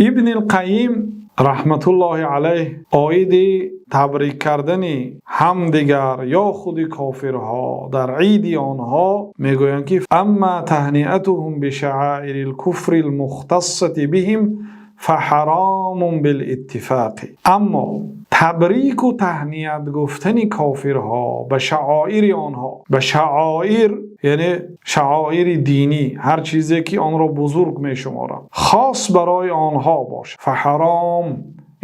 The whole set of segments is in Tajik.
Ибни Қайим раҳматуллоҳи алайҳ оиди табрик кардани ҳамдигар ё худи кофирҳо дар иди онҳо мегӯянд, ки أما تهنئتهم بشعائر الكفر المختصة بهم فحرام بالاتفاق. Аммо табрику таҳният гуфтани кофирҳо ба шаъоири онҳо, ба шаъоир, яъне шаъоири динӣ, ҳар чизе ки онро бузург мешуморанд, хос барои онҳо бошад, فحرام,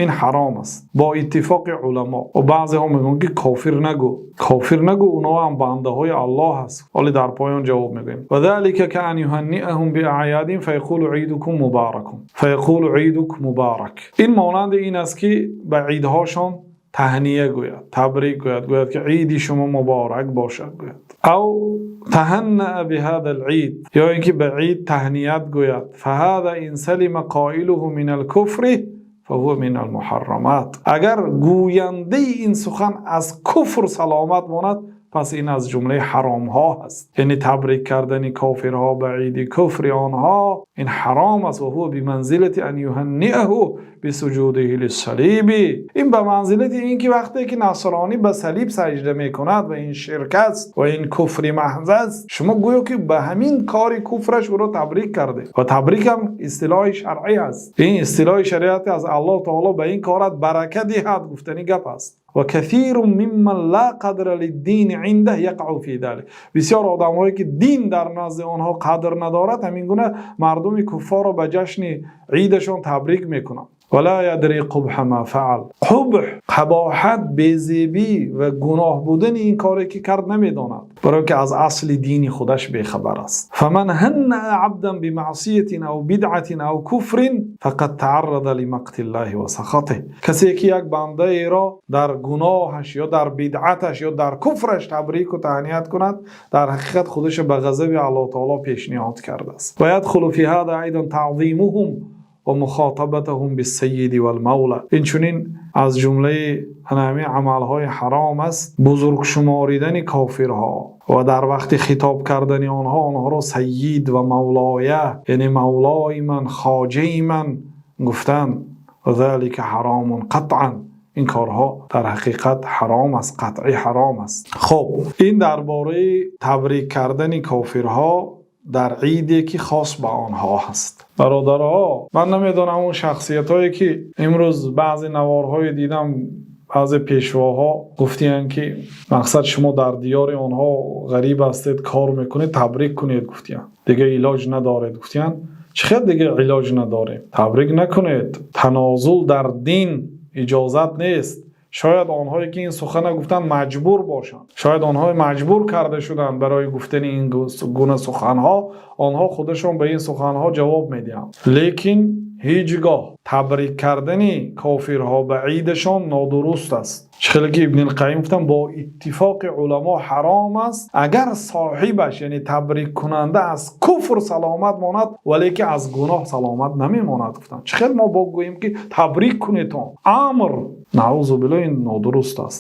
ин ҳаром аст бо иттифоқи уламо. Ва баъзеҳо мегӯянд, ки кофир нагӯ, кофир нагӯ, онҳо ҳам бандаҳои Аллоҳ ҳаст. Ҳоло дар поён ҷавоб мегӯем. وذلك كأن يهنئهم بأعيادهم فيقول عيدكم مبارك فيقول عيدك مبارك. Ин монанди ин аст, ки ба идҳошон таҳния гӯяд, табрик гӯяд, гӯяд, ки иди шумо муборак бошад, гӯяд. أو تهنأ بهذا العيد, ё инки ба ид таҳният гӯяд. فهذا إن سلم قائله من الكفر فهو من المحرمات. Агар гӯяндаи ин сухан аз куфр саломат монад, пас ин аз ҷумлаи ҳаромҳо ҳаст. Яъне табрик кардани кофирҳо ба иди куфри онҳо, ин ҳаром аст. وهو بمنزلة أن يهنئه بسجوده للصليب. Ин ба манзилати ин ки вақте ки насронӣ ба салиб саҷда мекунад ва ин ширк аст ва ин куфри маҳз аст, шумо гӯё ки ба ҳамин кори куфраш ӯро табрик кардед. Ва табрик ҳам истилоҳи шаръӣ аст. Ин истилоҳи шариат аз Аллоҳ таоло ба ин корат барака диҳад гуфтани гап аст. وكثير ممن لا قدر للدين عنده يقع في ذلك. Бисёр одамҳое ки дин дар назди онҳо қадр надорад, ҳамин гуна мардуми куффорро ба ҷашни идашон табрик мекунанд. ولا يدري قبح ما فعل. Қубҳ, қабоҳат, безебӣ ва гуноҳ будани ин коре ки кард, намедонад, барои ки аз асли дини худаш бехабар аст. فمن هنأ عبدا بمعصية أو بدعة أو كفر فقد تعرض لمقت الله وسخطه. Касе ки як бандаеро дар гуноҳаш ё дар бидъаташ ё дар куфраш табрику таҳният кунад, дар ҳақиқат худашро ба ғазаби Аллоҳ таоло пешниҳод кардааст. ويدخل في هذا أيضا تعظيمهم ومخاطبتهم بالسيد والمولى. Инчунин аз ҷумлаи ҳамин амалҳои ҳаром аст бузург шуморидани кофирҳо ва дар вақти хитоб кардани онҳо онҳоро сайид ва мавлоя, яъне мавлои ман, хоҷаи ман гуфтан. وذلك حرام قطعا. Ин корҳо дар ҳақиқат ҳаром аст, қатъӣ ҳаром аст. Хуб, ин дар бораи табрик кардани кофирҳо дар иде ки хос ба онҳо ҳаст. Бародарҳо, ман намедонам, он шахсиятҳое ки имрӯз баъзе наворҳое дидам, баъзе пешвоҳо гуфтиянд, ки мақсад шумо дар диёри онҳо ғариб ҳастед, кор мекунед, табрик кунед, гуфтиянд, дигар илоҷ надоред, гуфтиянд. Чӣ хел дигар илоҷ надорем? Табрик накунед. Танозул дар дин иҷозат нест. Шояд онҳое ки ин сухана гуфтанд, маҷбур бошанд, шояд онҳое маҷбур карда шуданд барои гуфтани ин гуна суханҳо. Онҳо худашон ба ин суханҳо ҷавоб медиҳанд, лекин ҳеҷ гоҳ табрик кардани кофирҳо ба идашон нодуруст аст. Чӣ хеле ки Ибни Қайим гуфтанд, бо иттифоқи уламо ҳаром аст, агар соҳибаш, яъне табриккунанда, аз куфр саломат монад, валеки аз гуноҳ саломат намемонад, гуфтанд. Чӣ хел мо бо гӯем, ки табрик кунедон, амр, наъузу биллоҳ, ин нодуруст аст.